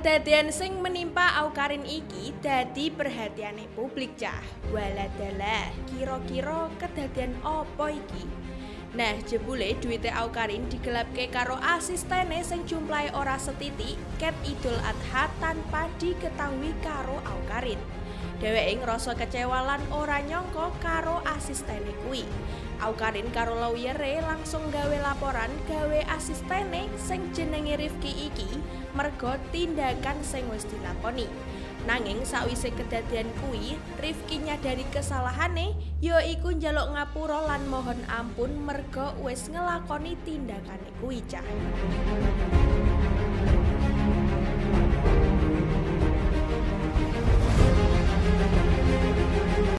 Kedadian sing menimpa Awkarin iki dadi perhatiane publik cah. Waladalah, kira-kira kedadian opo iki? Nah, jebule duwite Awkarin digelapke karo asistene sing jumlahe ora setitik ket Idul Adha tanpa diketahui karo Awkarin. Dheweke ngrasa kecewa lan ora nyangka karo asistene kuwi. Awkarin karo lawyere langsung gawe laporan gawe asistene sing jenenge Rifki iki merga tindakan sing wis dilakoni. Nanging sakwise kedadian kuwi, Rifki nyadari kesalahane, ya iku njaluk ngapura lan mohon ampun merga wis ngelakoni tindakane kuwi cah.